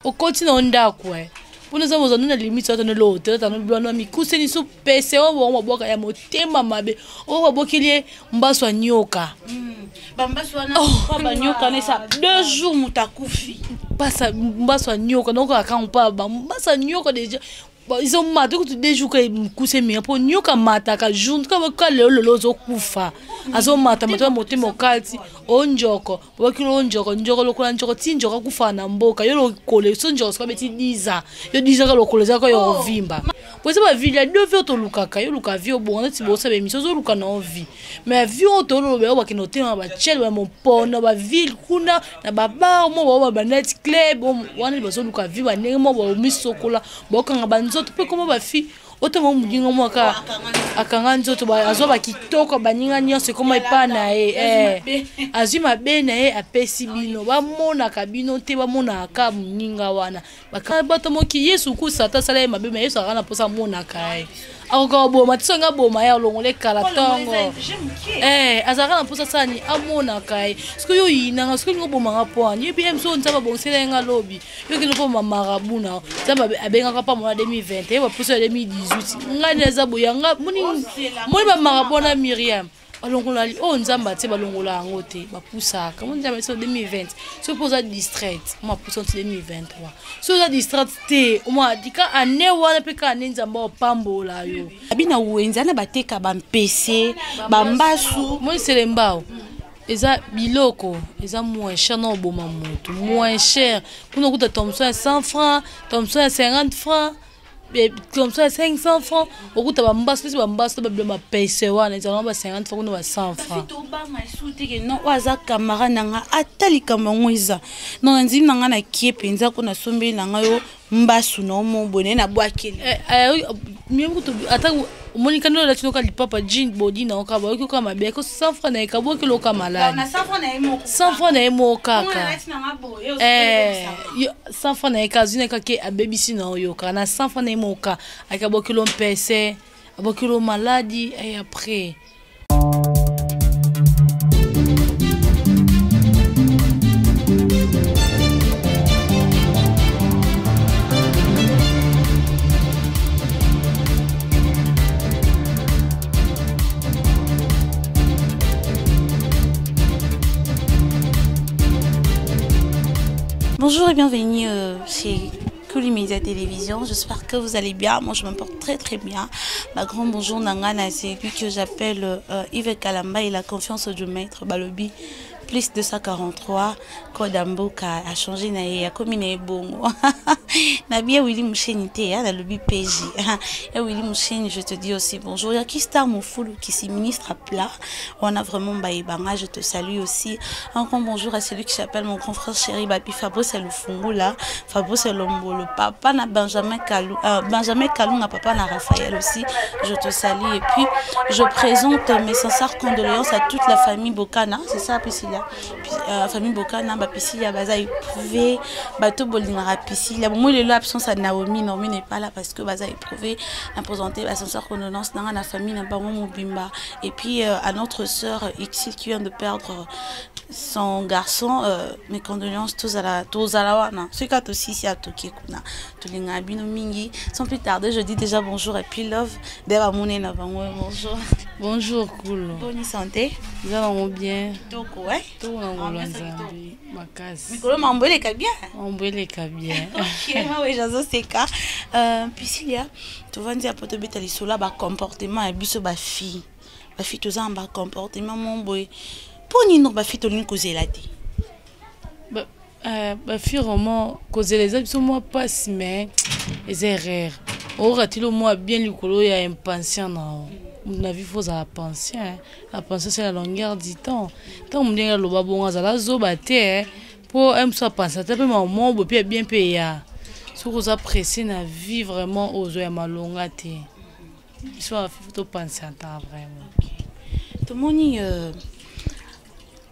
Okoti na ndako eh. Mpona eza bozwa na limite ata nelo hotel ata nolwana mikuse niso pese oyo bango babwaka ya motema mabe oyo babwakeli ye mbasu ya nyoka. Bambasu wana oh, banyoka nesa 2 jours moto akufi. Pasa mbasu ya nyoka naokoka kango mpa bambasu ya nyoka deja ezomata kutu 2 jours ka mokuse mingi mpo nyoka amataka jour kaka lelo lelo ozokufa azomata mata motema okati onjoko obakili onjoko njoko lokola njoko ti njoko akufa na mboka yo lokolo so njoko soki abeti 10 ans yo 10 ans ka lokolo ezalaka yo ovimba po eza bavile ya deux vie tolukaka yo oluka vie obonga neti bosala emission ozoluka na vie mais vie oyo toloba yo bakende otema bachele ba mopono baville kuna na babar mo bao ba night club wana bazoluka vie bandenge mo baomisokola baokanga banzoto mpe koma bafi otema moninga moko akanga nzoto azwa bakitoko baninga nyonso ekoma epai na ye eh. Azwi mabe na ye apesi bino bamonaka bino te bamonaka ka moninga wana bato moki Yesu kusa ata asala ye mabe ma Yesu akaka na mposa amonaka ye akoka koboma ti soki aboma ye alongola ekala ntongo eh, azalaka na mposa asala nini amonaka ye soki yo oyinanga soki olingi obomanga mpo wani yebi ye mosusu Nzambe abongisela ye nga lobi yo okende mpo marabu na Nzambe abengaka mpa mona 2021 ye bapuso ya 2018 ngai naza boya nga moni bamarabu wana Miriam balongola oyo Nzambe atie balongola yango te bapusaka mo Nzambe atie 2020 soki mpo oza distraite mo apusa ti 2023 soki oza distraite te omwa dika ane wana mpe kaka nde Nzambe opambola yo. Abi na wenze na bateka bampese bambasu. Moisele mbao eza biloko eza moins cher na oboma motu moins cher kuna okuta thomson ya 100 francs, thomson ya 50 francs, thomson ya 500 francs, okuta bambasu pesi bambasu to babilo bapese wana ezalaka ba 50 francs kuna ba 100 francs. Tobanga esu te ke non oyo aza camarade na nga ata likambo yango eza non na ndimi na nga na kie mpenza ko nasombeli na ngai yo mbasu na omo boye naye nabwakeli. Ata omoni kandi oyo alati noka lipapa jean bodi na oka bayoki oka mabe ko 100 francs na ye kabwakeli oka maladi 100 francs na ye moko kaka 100 francs na ye ka azwi na kake abebisi na oyoka na 100 francs na ye moko ka akabwakeli mpese abwakeli maladi et après. Bonjour et bienvenue chez Kuli Media Télévision. J'espère que vous allez bien. Moi, je me porte très très bien. Ma grand bonjour Nangana, c'est lui que j'appelle Yves Kalamba et la confiance du maître Balobi. Plus 243, code Amboka a changé na ye, a komi na ye bongo. Na bien Willy Moucheni te, hein, na lobi PJ. Et Willy Moucheni, je te dis aussi bonjour. Ya qui star Moufoulou qui si ministre à plat. On a vraiment Baïbanga, je te salue aussi. Un grand bonjour à celui qui s'appelle mon grand frère chéri Babi Fabrice Lufungula, Fabrice Lombolo, papa na Benjamin Kalou, Benjamin Kalou, na papa na Raphaël aussi. Je te salue et puis je présente mes sincères condoléances à toute la famille Bokana, c'est ça Priscilla. Puis, famille Bokana, ba Priscilla baza éprouvé, bato bolingaka Priscilla. Bon, moi lelo absence à Naomi, Naomi n'est pas là parce que baza éprouvé, à présenter ma sincère condoléance dans la famille na bango mobimba et puis à notre sœur Ixil qui vient de perdre son garçon, mes condoléances tous à la tous à la wana. Celui qui a aussi ici à Toki kuna. Tolinga bino mingi. Sans plus tarder, je dis déjà bonjour et puis love. Deba mone na bango bonjour. Bonjour Kulu. Bonne santé. Nous allons bien. Kitoko, ouais. Tout na ngolo Nzambe makasi. Mikolo mambo eleka bien. Mambo eleka bien. OK, mawe jazo seka. Priscilla, tovandi ya poto beta lisola ba comportement ya biso ba fille. Ba fille toza ba comportement mon boy. Poni no ba fille tolingi kozela te. Ba ba fille vraiment kozela eza biso mwa pasi mais eza erreur. Oratili mwa bien likolo ya impatient na yo. Na vie faut ozala patient, hein. La patience c'est la longueur du temps. Tant ndenge aloba bongo azala zoba te, hein. Po aime soit penser te pe ma mobo pe bien pe ya. Soki oza pressé na vie vraiment ozo ya malonga te. Biso ba fille to patienter vraiment. Tomoni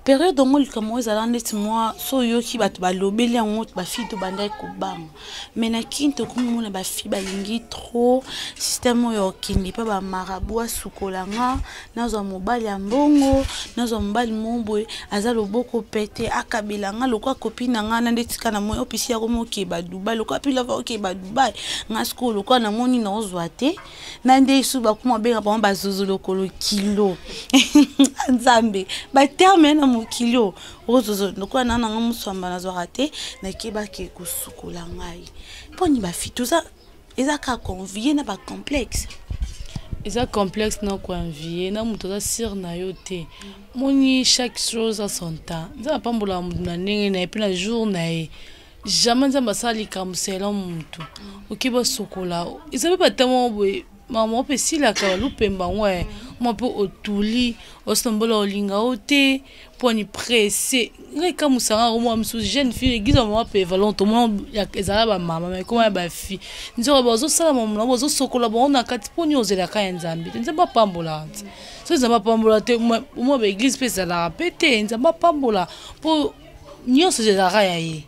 Période yango, likambo ezala neti mwa so oyoki bato balobeli yango, bafille tobandaki kobanga. Mais na Kini tokomi omona bafille balingi trop système oyo, okende mpe bamarabout asukola nga, nazwa mobali ya mbongo, nazwa mobali mo boye aza loboko pete, akabela nga lokwa copine na nga na nde tika na moi opesi yako mokeba Dubai, lokwa pilava okeba Dubai, nga sikoyo lokwa namoni naozwa te na nde esu bakoma benga bango bazozo lokolo kilo. Nzambe, baterme na mokili oyo ozozo lokola na nanga moswamba nazwaka te, nakebaki kosukola ngai mponi bafi toza. Eza kaka convie na bacomplexe. Eza complexe na koenvie na moto aza sire na yo te. Moni, chaque chose a son temps. Nzambe apambolaka moto na ndenge na ye mpe na jour na ye. Jamais Nzambe asala likambo selon motu. Oki basokola, eza mpe batama boye, mama mpe esilaka balupemba yango e mwa mpe otuli osombola olinga o te mponi presse. Ngai kamusanga yango mwa mosusu jeune fille, église ya mama mpe valon tomona ezala bamama, mai ekoma ya bafille. Nzoka bazosala mamona, bazosokola bango na kati mponi ozelaka ya Nzambe te. Nzambe apambola te, so Nzambe apambola te, mwa baeglise mpe ezalaka mpe te. Nzambe apambola mpo nyonso ezalaka ya ye,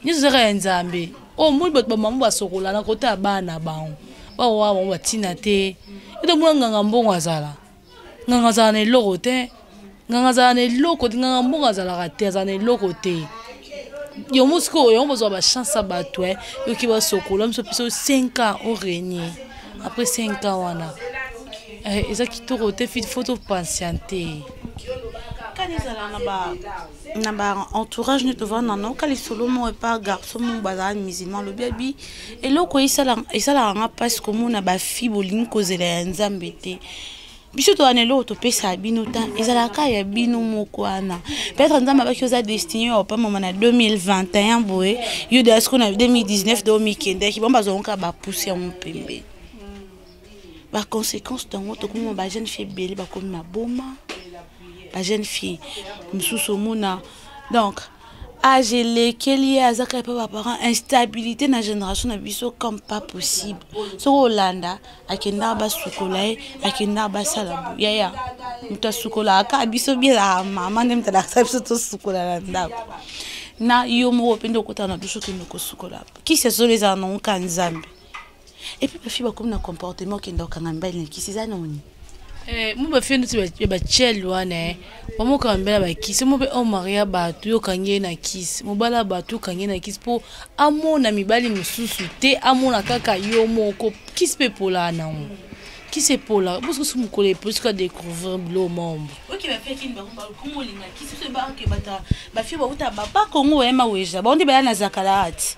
nyonso ezalaka ya Nzambe. Oyo omoni bato bamama basokola na kota ya bana bango, baowa bango batina te. Ete omona nganga mbongo azala nganga, azala na eloko te. Nganga azala na eloko te, nganga mbongo azalaka te, azala na eloko te. Yango sikoyo, yango bazwa bachance ya bato yoki basokola miso biso 5 ans orégner. Après 5 ans wana eza kitoko te, faut topatiente. Kani ezala na ba entourage nde tovanda na oka lisolo moko epa garçon moko bazala musulman, alobi abi eloko esalaka nga mpasi komona bafille bolingi kozela ya Nzambe te. Biso toza na eloko topesaka bino ta, ezalaka ya bino moko wana. Peut-être Nzambe abaki oza destiné ya opamama na 2021 boye, yo deya sikoyo na 2019 do mikendaki bango bazwango kaka bapuse yango pembeni. Baconséquence tango tokomona bajeune fille ebele bakomi maboma, bajeune fille mosusu omona donc age elekeli ye, aza kaka epa baparent. Instabilité na génération na biso comme pas possible. Soki olanda, akendaka basukola ye, akendaka basala bo yaya moto asukolaka kaka biso bielaka mama nde moto alakisa biso tosukola na ndako. Na yo moko mpe nde okotaka na douche, okende kosukola kisi ya solo ezala nango ka Nzambe. Et puis bafille bakomi na comportement okenda okanga mibali na kisi, eza noni? Mo bafille neti ya bachele wana, bamokanga mibali ya bakisi mo mpe omari ya bato, yo okangi ye na kisi, mobali ya bato okangi ye na kisi mpo amona mibali mosusu te, amona kaka yo moko. Kisi mpe epolaka nango, kisi epolaka bosokoso mokolo eposi ka découvrir bilo mombo. Oki bafille kini bakomi olinga kisi so ebake bafille bauta bakongo bayema weja bango nde baya na zakala ati.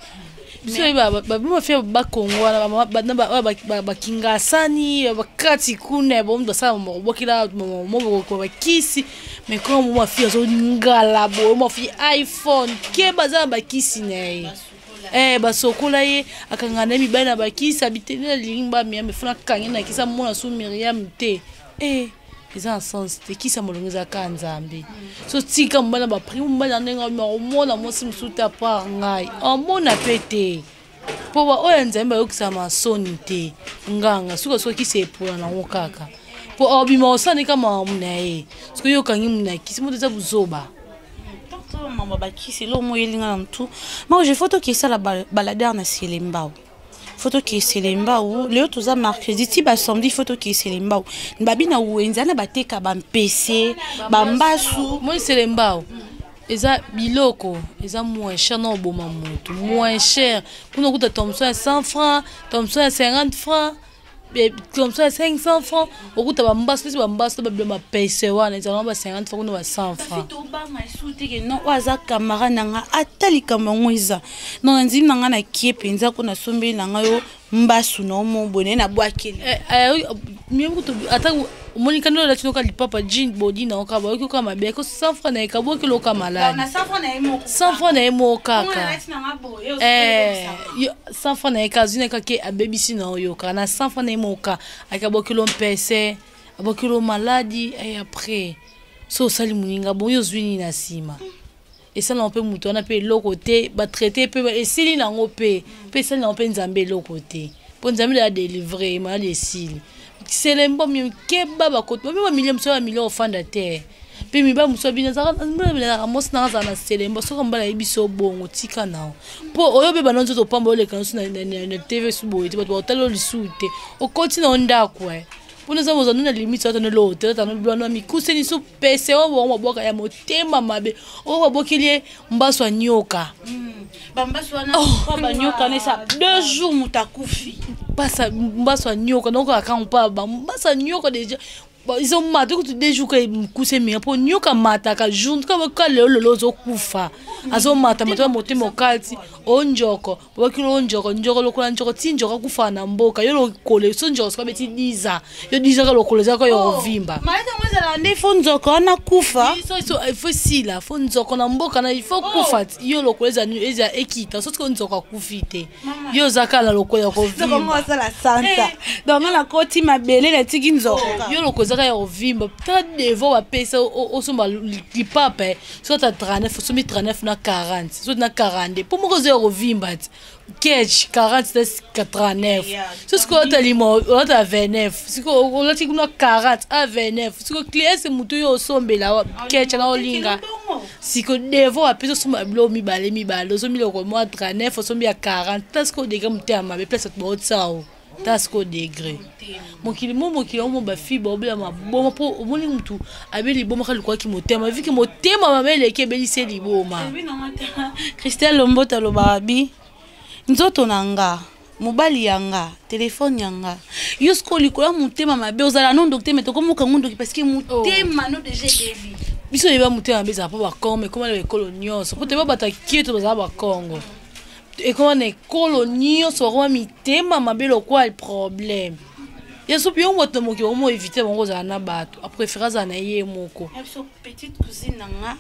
Biso bafille bakongo wana bakingasani bakati kuna, bomutu basala bokila moboko bakisi. Mais quand mo bafille azongala boye, mo fille iPhone ke baza na bakisi na ye, basokola ye, akanga na ye mibali na bakisi, abiteli na lingi ba Miriam efuna kange na kisi, amona so Miriam te. Eza na sens te. Kisi ya molongo eza kaka Nzambe. So tika mobali na baprix, mobali na ndenge omona mwasi mosusu te apart ngai, omona mpe te, mpo baoyo ya Nzambe bayokisaka masoni te. Nganga suka soki kisi epola nango kaka mpo obima osala makambo na ye. Soki oyokangi mona kisi moto, eza buzoba. Mama, bakisi eloko moko eyelinga na motu mako. Je faut tokesala baladere na Selembao, faut tokesele mbau. Lelo toza mercredi ti basamedi, faut tokesele mbau. Babi na wenze ana bateka bampese, bambasu. Moi Selembao eza biloko eza moins cher na oboma motu, moins cher kuna. Okuta thomson ya 100 francs, thomson ya 50 francs, thomson ya 500 francs. Okuta bambasu neti bambasu to babilo bapese wana ezalaka ba 50 francs, kuna ba 100 francs. Tobanga esu teke non, oyo aza camarade na nga, ata likambo yango eza non, na ndimi na nga nakie mpenza ko nasombeli na ngai yo mbasu na omo boye naye nabwakeli. Ata omoni kandi oyo alati noka lipapa jean bodi na oka bayoki oka mabe ko 100 francs na ye kabwakeli oka maladi. 100 francs na ye moko kaka, 100 francs na ye ka azwi na kake abebisi na oyoka na 100 francs na ye moko akabwakeli mpese, abwakeli maladi. Et après so osali moninga bon, yo ozwi nini na nsima? Esalaka mpe moto wana mpe eloko te, batraite mpe esili nango mpe esali nango mpe Nzambe eloko te, mpo Nzambe ya délivre maladi esili. Selembo keba, bakoto babi bamilio mosusu, bamilio ofanda te. Mpe mibali mosusu abini azalaka mwasi nanga azala na selemba. Soki mobali ayebi so bongo, tika nao, mpo oyo obeba na nzoto pamba, oleka nyonso na TV su boye te, bato bakotala yo lisusu te. Okoti na yo ndako mpona eza bozwa na limite, ata nelo te, ata nolwana mikuseni so pese oyo bongo babwaka ya motema mabe oyo babokeli ye mbaso ya nyoka. Bambaso wana banyoka nesa 2 jours moto akufi. Pasa mbaso ya nyoka naokaka kango mpa mbaso ya nyoka déjà ezomata kutu 2 jours ka mokuse mingi, mpo nyoka amataka jour ka lelo lelo ozokufa, azomata mata ya motema okati onjoko babakili onjoko njoko lokola njoko ti njoko akufaka na mboka. Yo lokolo so njoko soki abeti 10 ans, yo 10 ans ka lokolo ezaka yo kovimba. Mayete yango ezala nde fo nzoko wana kufa. Faut sila, faut nzoko na mboka na il faut kufa ti yo lokolo eza ekita. Soki nzoko akufi te, yo oza kaka na lokolo ya nzoko ngo kovimba. Asala santa, donc nga nakoti mabele, natiki nzoko. Yo lokolo ezaka ya kovimba. Ta devoir bapesa osomba lipapa, soki ata 39, osombi 39 na 40, soki na 42, mpo moko eza ya kovimba ti ketch 40 ta 39. So sikoyo olata lima, olata 29, sikoyo olati kuna 40 a 29, sikoyo ese motu oyo osombela ketch na olinga. Sikoyo devoir bapesa osomba biloko mibale mibale, osombi loko mwa 39, osombi ya 40. Ta sikoyo degré motema mabe place bato baotia o. Ta sikoyo degré mokili mo mokili omo bafi baobela maboma, mpo omoni mutu abeli liboma kaka likwaki motema viki motema mabe eleki ebelisi ye liboma. Christelle Lomboto alobaka bi nzoto na nga, mobali ya nga, telefone ya nga. Yo sikoyo likolo ya motema mabe ozala no ndoki te, me tokomokango ndoki parce que motema no déjà ebebi. Biso oyeba motema mabe ezala mpo bakongo ekóma na ekolo nyonso, mpo toyeba bato akieto bazala bakongo, ekóma na ekolo nyonso, bakóma mitema mabe lokola problème ya sopi. Yo moto na mokili omo évite bango ozala na bato, apréféré azala na ye moko. Ya biso petite cousine na nga,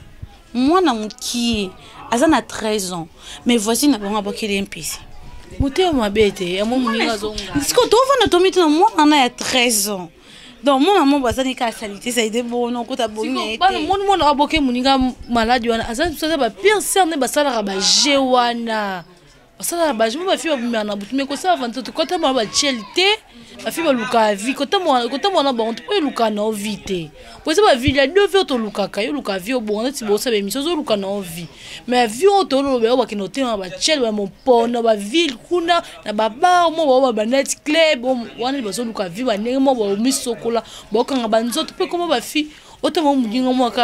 mwana mokie aza na 13 ans, mais voisine na bango abokeli ye mpesi. Motema mabe te ya mo moninga azonga. Sikoyo tovanda tomi tuna mwana na ya 13 ans, donc mwana mo bazali kaka salite salite bono okota bongi na ye bana te. Moni mwana aboke moninga maladi wana aza aza bapire sere nde basalaka baje wana, basalaka baje mo bafi babimaka na butu, me kosala vantoto kota mwana batieli te, bafi balukaka vie kota mwana bango te, mpo elukaka na yo vie te, po eza bavie ya deux vie oyo tolukaka. Yo olukaka vie obonga neti bosala émission, ozoluka na yo vie, mais vie oyo toloba oyo bakende kotema batiele bamopono baville kuna na babar mo bao ba night club wana, bazoluka vie bandenge mo baomisokola, baokanga banzoto mpe koma bafi otema moninga moko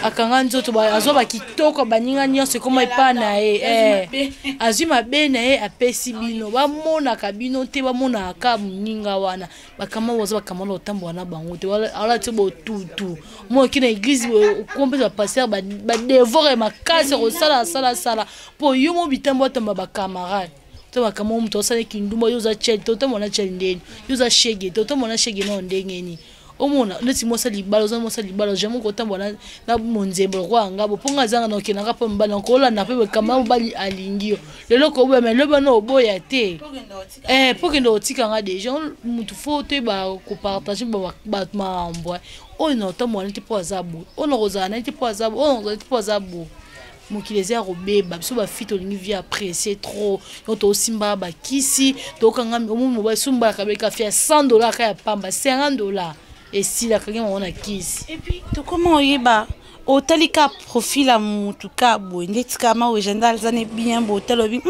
akanga nzoto, azwa bakitoko baninga nyonso ekoma epa na ye, azwi mabe na ye apesi bino, bamonaka bino te, bamonaka ka moninga wana. Bakama baza bakama na kotambola na bango te, ala ti botutu moki na église okompesa bapasteur badevoir ya makasi ya kosala salasala, mpo yo mo bitambo atamba bacamarade to bakama. Moto osala kindumba, yo oza chel te, otambola na chel ndeni, yo oza shege te, otambola na shege nao ndenge nini? Omona neti mwasi libala, oza mwasi libala, jamais kotambola na monzembo lokola ngabo, mpo nga azanga na okendaka mpo mobali nakolanda mpe kama mobali alingi yo lelo koboya, me lobi wana oboya te mpo kende otikanga déjà mutu. Faut toyeba kopartage bato makambo oyo na otambola neti mpo aza boye, oyo na kozala neti mpo aza boye, oyo na kozala neti mpo aza boye. Mokili eza ya kobeba. Biso bafi tolingi vie apprécier trop, donc tosimba bakisi, tokanga omoni mobali so mobali akabelika fi ya 100 $ ka ya pamba, 50 $ esilaka nge bango na kisi. Et puis tokoma oyeba otali ka profil ya mutu ka boye ndeti ka ma wejanda aza ne bien boye, otali obi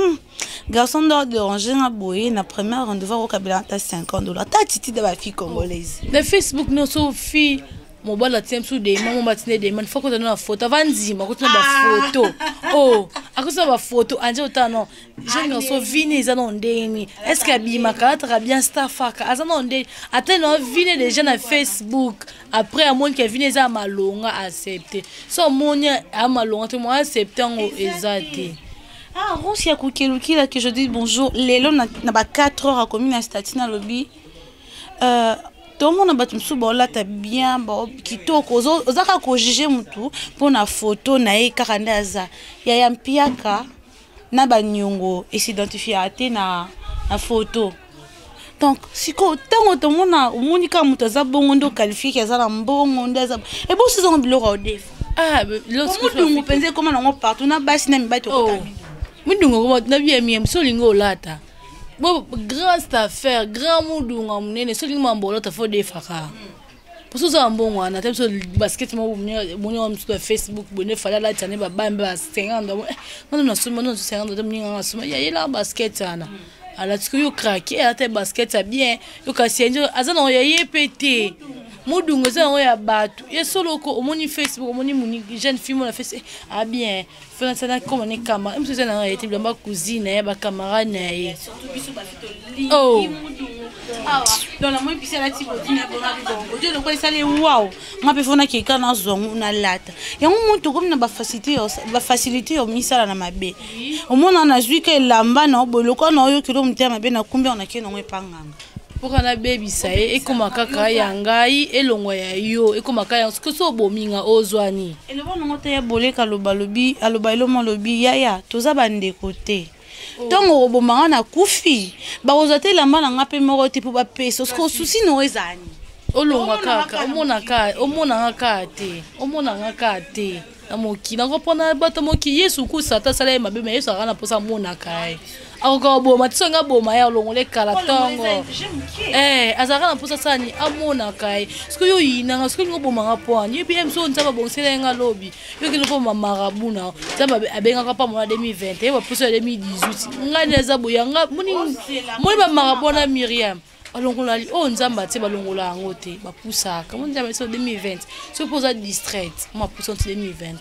garçon ndo déranger nga boye na première rendez-vous, akokabela ata 50 $, ta attitude ya bafille congolaise. Na Facebook nyonso fille mobali atia biso demande, mo batina demande, faut kota na bafoto ava ndima akoti na bafoto o akoti na bafoto anje otala non jeune garçon vine eza na ndenge nini, est ce que abimaka, alataka bien, staffaka aza na ndenge, atali na vine déjà na Facebook, après amoni ke vine eza ya malonga, accepte. So amoni ya malonga te, mo accepte yango eza te. Ah, Rosi ya kokelukila que je dis bonjour. Lelo na ba 4 heures akomi na statut, nalobi tomona bato mosusu baolata bien kitoko, oza kaka kojuge motu mpona foto na ye kaka nde aza yaya mpiaka na baniongo esidentifiaka te na foto. Donc sikoyo ntango tomona omoni kaka moto aza bongo nde oqualifie ke aza na mbongo nde aza eboso ezango biloko ya odefa. Ah. Modungu mpenza ekóma nango partout na basi na mibali. Oh. Mudungu na bien so olingi olata bo grande affaire, grand mudunga monene, so olingi mambo olata, faut defaka. Mposo oza na mbongo wana te, biso basket moko moni wa mosusu ya Facebook bone fali alatisa ne babambe ba 50 nano nasomba nano 50 te, moninga nga asomba ya yela basket wana alatiki yo krake, alata basket ya bien yo, kasi yango aza nango ya ye mpe te, modungo eza yango ya bato ye soloko. Omoni Facebook, omoni moni jeune fille mona face ah bien, fona koma ne kama mosusu eza nango ya ye te, bilamba cousine na ye, bacamarade na ye. Oh, donc namoni pisi alati bodi na bona bodi lokola esali wow, nga mpe fona keka nazwa yango nalata yango. Moto komi na bafacilité ya misala na mabe, omona nazwi ka elamba na boye lokola na oyokeli motema mabe, nakumbi yango, nakei nango epanganga. Mpoka nabebisa ye, ekóma kaka ya ngai, elongwa ya yo, ekóma kaka yango. Soki so obominga, ozwani. Eloba nango te ya boleka, aloba, alobi, aloba elomo, alobi yaya, toza bandeko te. Ntongo okobomanga na kufi, bakozwa te elamba na nga mpe moko te mpo bapesa siko susi no ezali. Olongwa kaka, omonaka, omonanga kaka te, omonanga kaka te na mokili yango mpona bato mokili. Yesu kusa ata asala ye mabe, ma Yesu akaka na mposa amonaka ye, akoka koboma ti songi aboma ye, alongola ekala ntongo azalaka na mposa asala nini, amonaka ye. Soki yo oyinanga, soki olingi obomanga mpo wani yebi ye mosu, Nzambe abongisela ye nga lobi, yo kende mpo marabu na Nzambe abengaka mpa mona 2021, bapuso ya 2018. Ngai naza boye, nga moni bamarabu wana, Miriam balongola oyo Nzambe atie, balongola yango te, bapusaka. Mo Nzambe so 2020, soki mpo oza distraite, mo apusa nti 2023.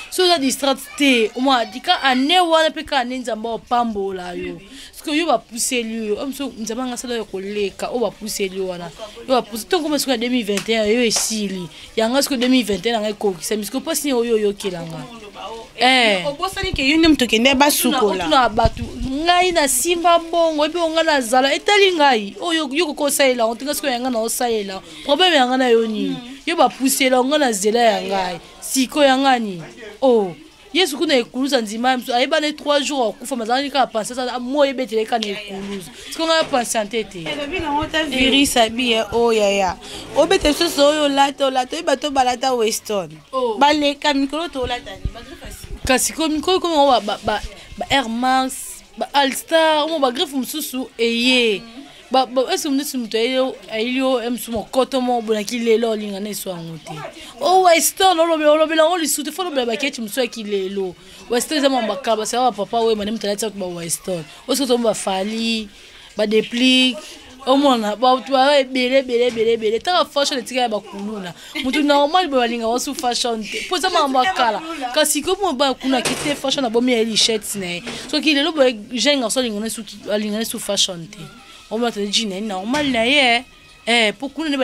Soki oza distraite te, omwa dika ane wana mpe kaka nde Nzambe opambola yo. Soki yo bapuseli yo, oyo Nzambe anga asala oyo koleka oyo bapuseli yo wana, yo bapusi ntongo koma soki na 2021 yo esili yanga, soki 2021 nanga ekokisami, soki mpasi nini oyo oyokelanga. Obosani ke yo nde moto okende basukola. Otuna bato, ngai nasimba mbongo ebi ngai nazala, etali ngai oyo yo koki osalela yango tinga. Sikoyo yanga na osalela, problème yanga na yo nini? Yo bapusela ngai na zela ya ngai, sikoyo yanga nini? O Yesu kuna ekuluzu, andima mosu ayebana 3 jours akufa, mazalaki kaka pense mo ebetele kaka na ekuluzu. Sikoyo ngai patiente te. Elobi nango ta virus abi ye oyo yaya obeta lisusu oyo olata, olata oyeba to balata Weston baleka mikolo toolata ni. Kasi ko mikolo komi yango ba Air Max, ba Alstar, omo bagriffe mosusu eye ese neti moto ayeli yo mosusu mokoto moko bonaki lelo, olinga na eso yango te. O Weston olobela yango lisusu te, fo olobela baketi mosusu yaki lelo. Weston eza mwa bakaba saka bapapa oyo mane moto alati ba Weston oyo, soki tomo bafali badeplique, omona bato baza ebele ebele ebele ebele. Taka fashion etika ya bakuluna, motu normal boye balinga wasu fashion te mpo eza makambo ya kala. Kasi komo bakuna kite fashion abomi ya lichette na ye, soki lelo boye jeune garçon alingani su fashion te, omona tene jean na ye normal na ye mpo kuna nde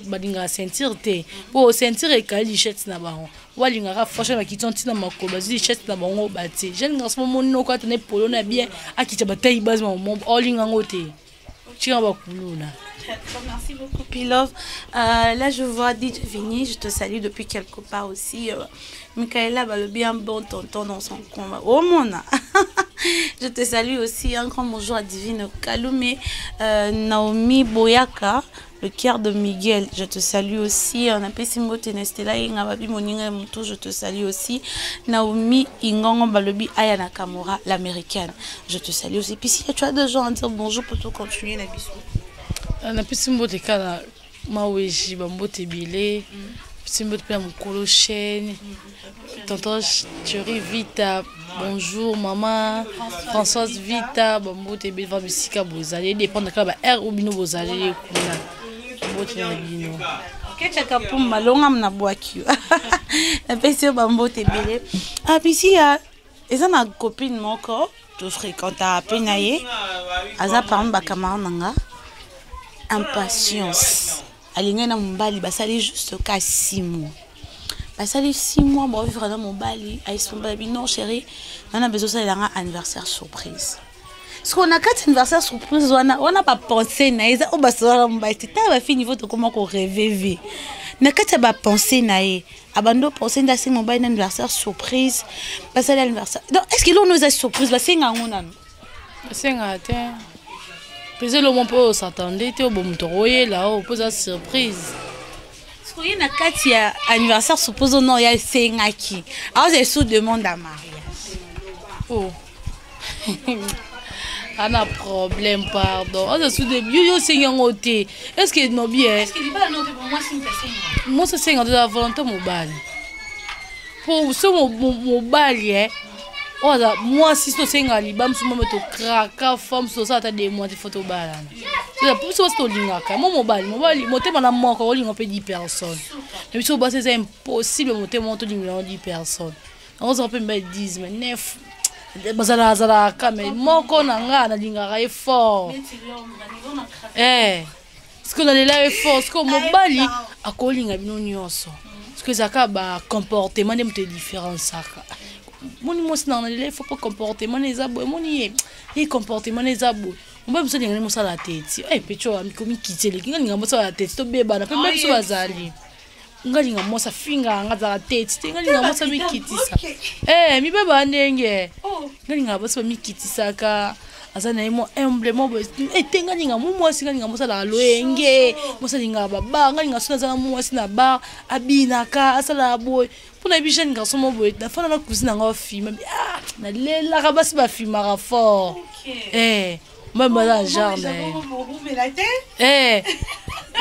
balingaka ceinture te, mpo ceinture ekali lichette na bango. Balingaka fashion, bakiti ntina makolo, bazwi lichette na bango batie. Jeune garçon monoko atene polo na bien, akita batai base, olinga yango te, tika bakuluna. Merci beaucoup, Pilove. Là, je vois DJ Vini, je te salue depuis quelque part aussi. Michaela Balobi, un bon tonton dans son coin. Oh mon, je te salue aussi. Un grand bonjour à Divine Kaloumé, Naomi Boyaka, le cœur de Miguel, je te salue aussi. On appelle Simbo Tenestela Inga Babi Moninga Moutou, je te salue aussi. Naomi Ingongo Balobi Aya Nakamura, l'américaine, je te salue aussi. Puis si tu as deux gens à dire bonjour pour tout continuer la bisou. Napesi mbote kaka maweji, bambote ebele. Pesi mbote mpe na mokolo chaîne, tonton Thierry Vita, bonjour mama Françoise Vita, bambote ebele va bisika bozali, edépendre kaka ba aire oyo bino bozali kuna, mbote na bino. Ketchaka pumba longam na bwaki yo, napesi yo bambote ebele. Apisi ya eza na copine moko tofréquentaka mpe na ye, aza parmi bacamarade na nga. Impatience alingai na mobali, basali juste ka 6 mois, basali 6 mois baovivre na mobali. Ayesi mobali abi: "Non chéri, nana bezo osalelanga anniversaire surprise." Sikoyo na kati anniversaire surprise wana, wana bapense na ye eza oyo basolaka mobali te. Tala bafille, niveau tokoma korêver vie na kati ya bapense na ye, abandi opense nde asengi mobali na anniversaire surprise, basali anniversaire. Donc est ce que eloko eza surprise, basenga yango nano? Basengaka te mpenza, eloko mpo oyo osatande te, obo moto akoyela oyo mpo eza surprise. Sikoyo na kati ya anniversaire surprise ono oyo asengaki, aoza esu demande ya mariage. Oh. Ana problème, pardon. Aza sude yo yo osengi yango te. Est ce que nobi eh? Mwasi asenga toza volonté mobali. Po so mobali eh oyo aza mwasi so tosenga liba mosusu mome tokraka femme mosusu tosala ata de mois te fo tobalana biso basi tolingaka mo mobali mobali motema na moko olinga mpe 10 personnes na biso basi eza impossible motema moko tolingela yango 10 personnes nakozala mpe mibali 10 mais 9 bazalaka zalaka mais moko na nga nalingaka ye fort eh sikoyo nalela ye fort sikoyo mobali akolinga bino nyonso sikoyo ezalaka bacomportement nde moto edifferenciaka. Moni mwasi nanga nalela ye fort mpo comportement na eza boye, moni ye ye comportement na eza boye. Mobali mosu alingani mosala teti e pecho amikomikiti eleki nga linga mosala teti tobebana mpe mibali mosu bazali nga linga mwasi afingaka nga azalaka teti te, nga linga mwasi amikitisa e mibeba ndenge nga linga basi bamikitisaka, aza na ye mwa humble mwa boye te. Nga linga mo mwasi, nga linga mwasi alaka loyenge, mwasi alingaka babar, nga linga soki aza na mwasi na bar abinaka, asalaka boye mpona yebi jeune garçon mo boye nafanda na cousine na nga afima. Ah, nalelaka basi bafimaka fort eh mobali baza na genre na ye eh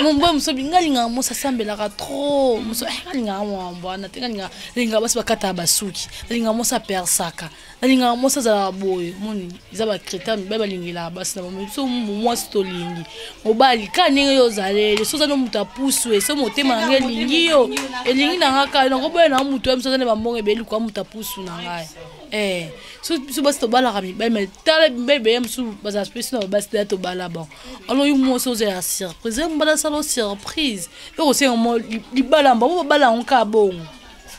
mobali mosusu nga alingaka mwasi asambelaka trop, mosusu nga alingaka mwambo wana te, nga alingaka basi bakataka basuki, alingaka mwasi apersaka, nalingaka mwasi azalaka boye. Moni eza bacritère mibali balingelaka basi na bango. So mwasi tolingi mobali kaka ndenge yo ozaleli, so oza no moto apusu e so motema na ngai elingi yo, elingi na ngai kaka nakoboya na moto ya mosu aza na bambongo ebele luka moto apusu na ngai. Eh, so biso basi tobalaka mibali, mais tala mibali beye mosusu bazala spesi na babasi te tobala. Bon, alors yo mwasi ozela surprise, mobali asala surprise ekosenga mo libala mbango babala yango kaka bongo.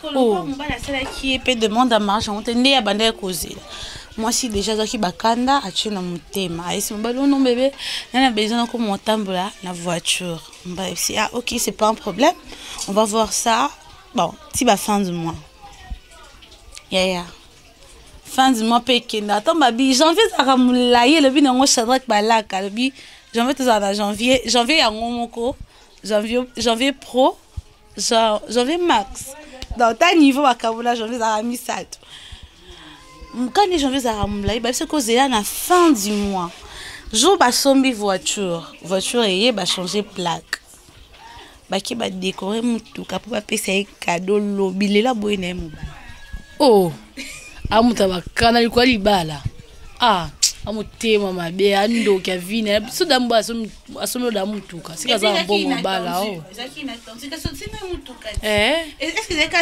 Oh. Mobali asalaki ye mpe demande ya mariage yango te nde abandaki kozela. Mwasi déjà azwaki bakanda, atie na motema, ayesi mobali: "Oh non bébé, nana besoin nakoma otambola na voiture." Mobali ayebisi: "Ah ok, c'est pas un problème, on va voir ça." Bon, ti ba fin du mois, yaya, fin du mois mpe ekende ata babi janvier ezalaka molai. Elobi nango Shadrak Balaka, alobi janvier tozala na janvier, janvier yango moko, janvier, janvier pro, janvier max. Donc ta niveau bakabola janvier ezalaka misato kani, janvier ezalaka molai. Babi soki ozela na fin du mois, jour basombi voiture, voiture eye, bachange plaque, bake badécorer motuka mpo bapesa ye cadeau lobi lelo aboye na ye mobali. Oh, amuta bakana likwa libala, ah, amotema mabe, andoki avina so dambo asombi oda motuka sika aza na mbongo obala o. Ezalaki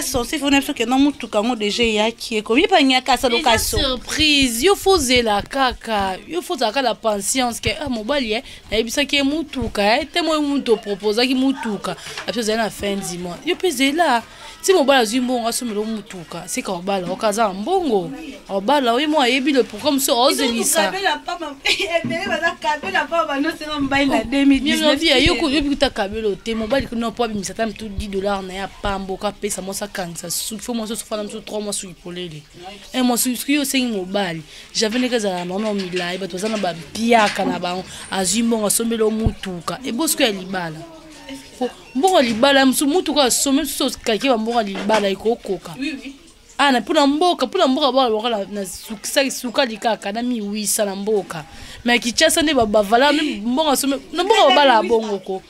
censé fona biso kenda motuka yango déjà eyaki ekomi epanyaka asaloka. Surprise, yo fo ozela kaka, yo fo ozala kaka na patience ke ah, mobali e nayebisaki ye motuka e te moi moto oproposaki motuka api ozali na fin du mois. Yo mpe zela ti mobali azwi mbongo asomela motuka sika obala oka aza na mbongo obala oye mo ayebi le pourquoi mosu ozelisa yobi kuta kabelo te. Mobali kuna po abimisa ata motu 10 $ na ye apamboka apesa mwasi akangisa suki, fo mwasi osofana mosu 3 mois suki polele, un mois suki. Yo osengi mobali janvier ndenge ezala na milai, bato baza na bapiaka na bango, azwi mbongo asombeli o mutuka ebosiko ya libala, mbongo ya libala mosu mutuka asombi mosusu okake bambongo ya libala ekokoka ana mpona mboka, mpona mboka balobaka na sukali kaka na miwisa na mboka. Mais Kinshasa nde bavala mbongo asombi na mboka babala bongo ko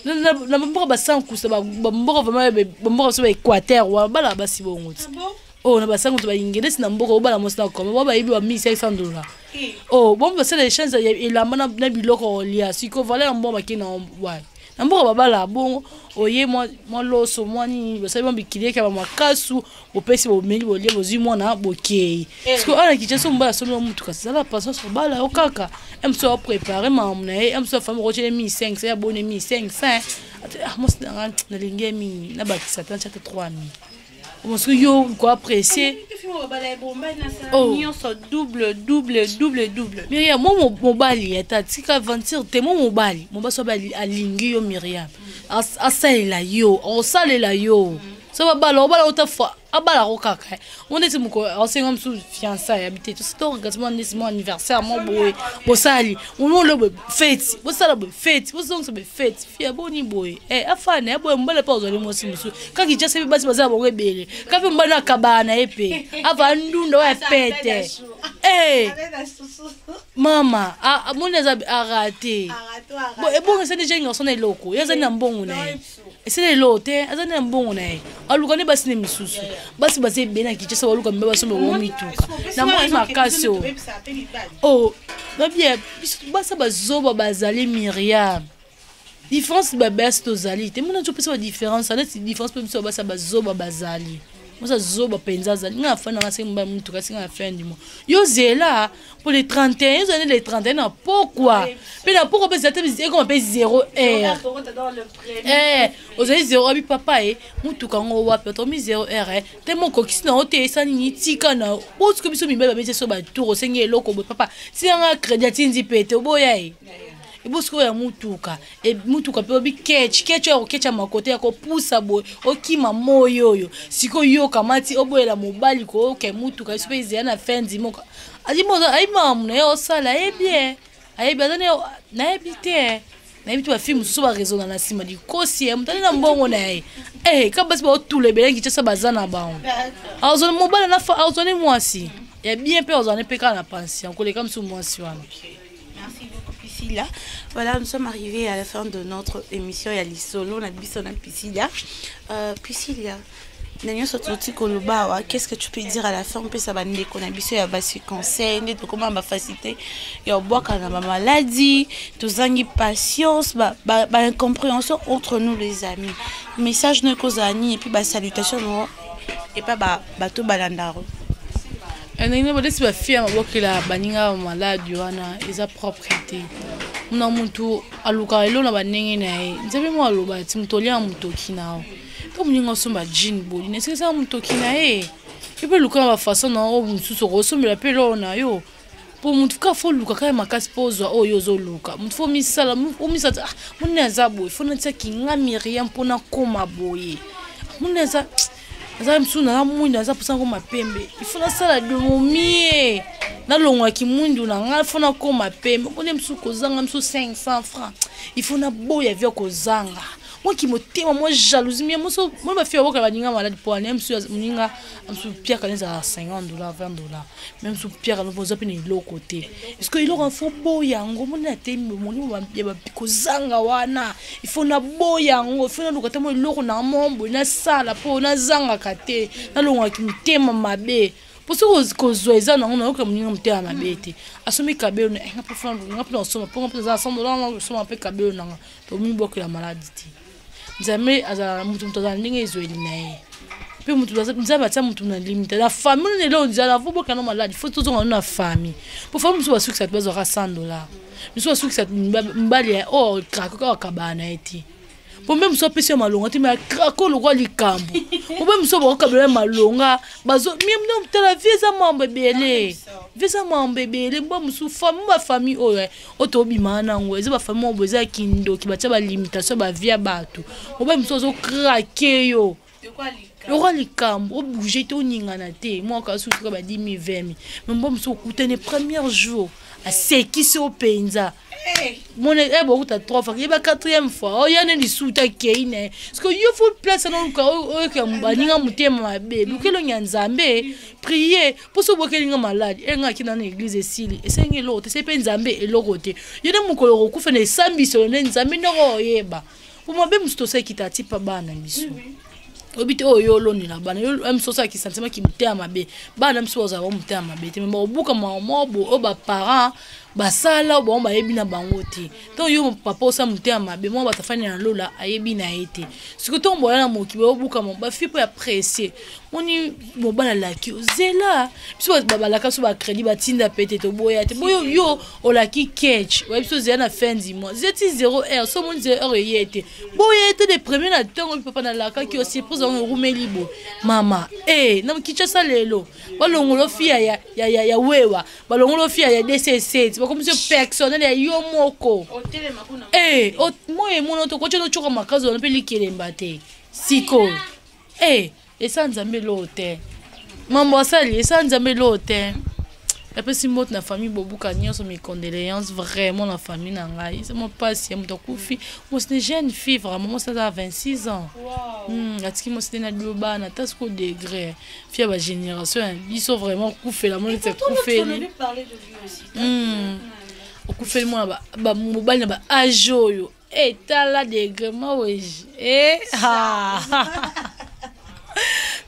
na mboka basankusa, bamboka vraiment, bamboka so baéquateur wana balaka basi bongo ti oyo na basango to bayingi neti na mboka obala mwasi na koma bo bayebi ba 1500 $. Oh bon, basala échange ya elamba na biloko kolia. Siko valeur ya mbongo bakei na wa na mboka babala bongo, oye mwa loso, mwa nini, basali mwa bikilieke ya bamakasu, bopesi, bomeli, bolie, bozwi mwana, bokei. Siko awa na Kinshasa, mobali asombi motuka, zala patience, obala yo kaka mosu aprépare makambo na ye, mosu afami okotyele 1500 ya bone 1500. Mwasi nanga nalingi ye mingi, nabakisa ta ntia te 3000 mosuku yo ko apprécier. Nyonso double, double, double, double. Miriam, mo mobali ata tika aventure te. Mo mobali, mobali so alingi yo, Miriam, asalela yo, osalela yo so babala obala ota fois abalako kaka o neti moko asenga mosusu fiançailles yabi te toorganiser mwa neti mwa anniversaire mwa boye, bosali omolo boye feti, bosala boye feti, bozongisa boye feti fia boni boye afana ya boye. Mobali mpe azwali mwasi mosusu kaka Kinshasa mpe basi baza bango ebele, kaka mpe mobali akabaa na ye mpe ava ndunda oyo ya pete. Eh! Mama, amoni aza arate. Bon, ebongo esali jeune garçon na eloko. Ye azali na mbongo na ye. Esali eloko te, azali na mbongo na ye. Aluka nde basi ne misusu. Basi baza ebele na Kinshasa baluka mibali basomba bango mituka. Na moi makasi oyo. Oh, babia biso basi bazoba bazali Myriam. Différence ba basi tozali te. Mona topesa ba différence, neti différence pe biso basi bazoba bazali. Mosa zoba penza azali. Nga afanda nga sengi mobali mutuka singa na fin du mois. Yo zela pour le 31, yo le 31 na pokwa. Pe na pokwa pe zate ekoma pe 0 heure. Eh, ozali 0 abi papa e mutuka ngo wapi otomi 0 heure eh. Te moko kisi na ote esani ni tika na bosiko biso mibali ba beti so ba tour osengi eloko boye papa. Tina nga crédit atindi pete oboya e. Ebosi oyo ya mutuka e mutuka mpe obi ketch ketch oyo koketcha makote ya kopusa boye okima moi oyo sikoyo yo okamati oboyela mobali kooke mutuka biso mpe ezela na fin du mois ayebi makambo na ye osala ayebi ye ayebi aza nayebi te nayebi te bafilme mosusu baraisonna na nsima likosi ye moto ali na mbongo na ye eh, ka basi baotula ebele kinshasa baza na bango azwani mobali azwani mwasi ya bien mpe azwani mpe kaka na pension koleka mosusu mwasi wana. Merci beaucoup Priscilla. Voilà, nous sommes arrivés à la fin de notre émission ya Lisolo na biso na Priscilla. Priscilla, na nyonso toti koloba awa, qu'est-ce que tu peux dire à la fin mpesa bandeko na biso ya basi conseil nde tokoma bafacilité ya obwaka na bamaladi tozangi patience ba, ba, ba incompréhension entre nous les amis message no ekozala nini et puis basalutation no epa bato balandaka. Ndenge balesi bafille ya mabokela baninga ba maladi wana eza propre te. Mona mutu alukaka eloko na bandenge na ye. Nzambe mo aloba ti moto olia motoki na yo. To moninga osomba jean boli, esika esala motoki na ye. Yo mpe luka na bafaçon na oyo mosusu okosombela mpe eloko na yo. Po mutu kaka fo luka kaka makasi mpo ozwa oyo ozoluka. Mutu fo misala, omisala, ah, moni aza boye, fo natiaki nga Myriam mpo nakoma boye. Moni aza aza mosusu naza mwindu aza mposa nakoma pembe il faut nasala de mon mieux nalongwaki mwindu na ngai fo nakoma pembe mpone mosusu kozanga mosusu 500 francs il faut naboya via kozanga moki motema mwa jalousie mie moso moni bafille baboka baninga maladi mpo ane mosusu moninga mosusu piaka ne ezalaka 50 dollar 20 dollar me mosusu piaka no oza mpe na eloko te parce que eloko fo boya yango moni na te molimo ya kozanga wana il faut naboya yango il faut naluka te mo eloko na mombo nasala mpo nazangaka te nalongwaki motema mabe mpo soki kozwa eza nango nayoka moninga motema mabe te asombi kabelo na nga mpo nga mpe nasomba mpo nga mpe naza na 100 dollar nga kosomba mpe kabelo nanga tomibwakela maladi te. Nzambe azala mutu mutu azala ndenge ezweli na ye mpe mutu nzambe atia mutu na limite na famille lelo nzala fo bokana maladi fo tozonga na famille mpo famille mosusu basukisa te bazwaka 100 dollar mosusu basukisa mibali ya oyo krake kaka kabana na ye te mpo mpe mosusu apesi yo malonga te me akrake lokwa likambo mpo mpe mosusu bakokabela malonga bazo tala vie eza mambo ebele vie eza mambo ebele mpo mosusu famille bafamille oyo oyo tobimaka nango eza bafamille moko boye eza ya kindoki batia balimitation bavie ya bato mobali mosusu azokrake yo lokwa likambo obouge te oningana te mwaka asusuka ba 10 000 20 000 mais mobali mosusu okutani premier jour asekisi yo mpenza mona e bokuta trois fois yeba quatrième fois oya ne lisuta akei na ye parce que yo fo place ana oluka oyoka baninga motema mabe luka elongi ya nzambe prie mpo so obwakeli nga maladi e nga akenda na église esili esengi eloko te esali mpe nzambe eloko te yo nde mokolo okokufa na esambiselo nde nzambe ndoko oyeba mpo mabe mosusu tosalaki atipa bana biso oyebi te oyo yo olonela bana yo mosusu osalaki sentiment ki motema mabe bana biso bazala bango motema mabe te me bakobuka mwa boye oyo baparent basala oyo bango bayebi na bango te ntango yo papa osala motema mabe mwa bato afandi na lola ayebi na ye te sikoyo ntango boya na mokili bayobuka bafille mpo ya presse moni mobali alaki yo zela biso balaka biso bacrédit batinda pe te toboya te boyo yo olaki ketch oyebi biso zela na fin du mois zeti 0 heure so omoni 0 heure eye te boye te de premier na ntongo papa nalakaki yo surprise yango erumeli boye mama e na Kinshasa lelo balongolo fia ya, ya, ya, ya wewa balongolo fia ya dc7 bakomisi yo personnel ya yo moko e moi emona tokotia totyoka makasi wana mpe likelemba te sikoyo e esa nzambe eloo te mambo asali esa nzambe eloo te. Napesi mbote na famille Bobuka nyonso, mes condoléances vraiment na famille na ngai. Eza mwa mpasi ya moto akufi, mwasi ne jeune fille vraiment, mwasi aza 26 ans. Atiki mwasi nde na dio bana, ata siko degré fille ya bagénération ya biso vraiment okufela mo neti akufeli, okufeli mwana mobali na baage oyo. E tala degré maweji e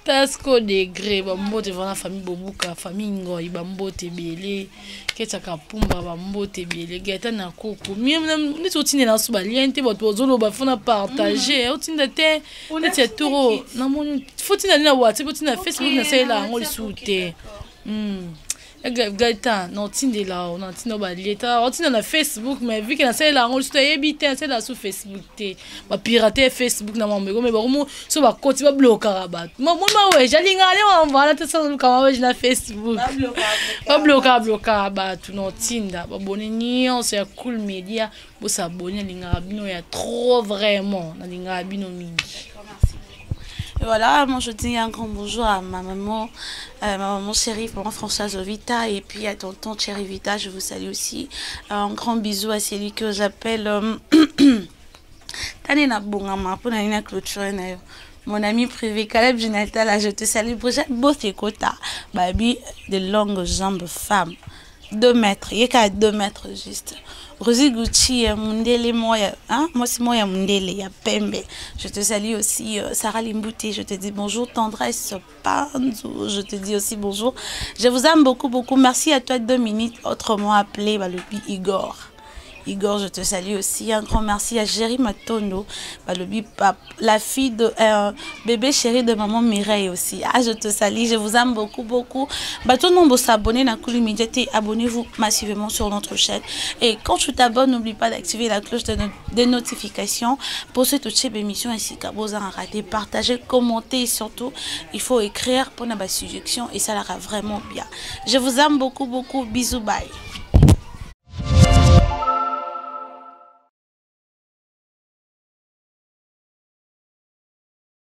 tasco degré. Bambote vraiment famille Bobuka, famille Ngoi, bambote ebele. Ketiaka Pumba, bambote ebele. Gaeta na koko neti otindela so balien te, bato bazoloba fo na partage, otinda te neti ya turo namoni fo tinda nde na WhatsApp, otinda Facebook, nasalela yango lisusu te. Gaëtan, na otindela, na otinda balie ta, otinda na Facebook, mais vu que nasalela yango lisusu, ayebi te, nasalela su Facebook te, bapirate Facebook na mambo ekomi bakomo so bakoti bablokaka bato. Moni maweje alingaka nde mambo wana te, soluka maweje na Facebook bablokaka blokaka bato. Na otinda babone nyonso ya Cool Media, bosabone, alingaka bino ya trop vraiment, nalingaka bino mingi. Et voilà, moi je dis un grand bonjour à ma maman chérie, maman Françoise Vita, et puis à tonton Thierry Vita, je vous salue aussi. Un grand bisou à celui que j'appelle Tane na bongama pour na clôture. Mon ami privé Caleb Jonathan, je te salue. Brigitte Bosekota, babi de longues jambes femme. 2 mètres, il y a 2 mètres juste. Rosie Gucci, Mundele Moya, hein? Moi c'est Moya Mundele, ya Pembe. Je te salue aussi, Sarah Limbouti, je te dis bonjour. Tendresse Panzo, je te dis aussi bonjour. Je vous aime beaucoup, beaucoup. Merci à toi, Dominique, autrement appelé Balobi Igor. Igor, je te salue aussi. Un grand merci à Jerry Matondo, Balobi Pape, la fille de bébé chéri de maman Mireille aussi. Ah, je te salue, je vous aime beaucoup, beaucoup. Bah, tout le monde s'abonner à Cool Media, abonnez-vous massivement sur notre chaîne. Et quand tu t'abonnes, n'oublie pas d'activer la cloche de notification pour ce toutes ces émissions ainsi qu'à vos rater, partager, commenter et surtout, il faut écrire pour ma suggestion et ça l'aura vraiment bien. Je vous aime beaucoup, beaucoup. Bisous, bye.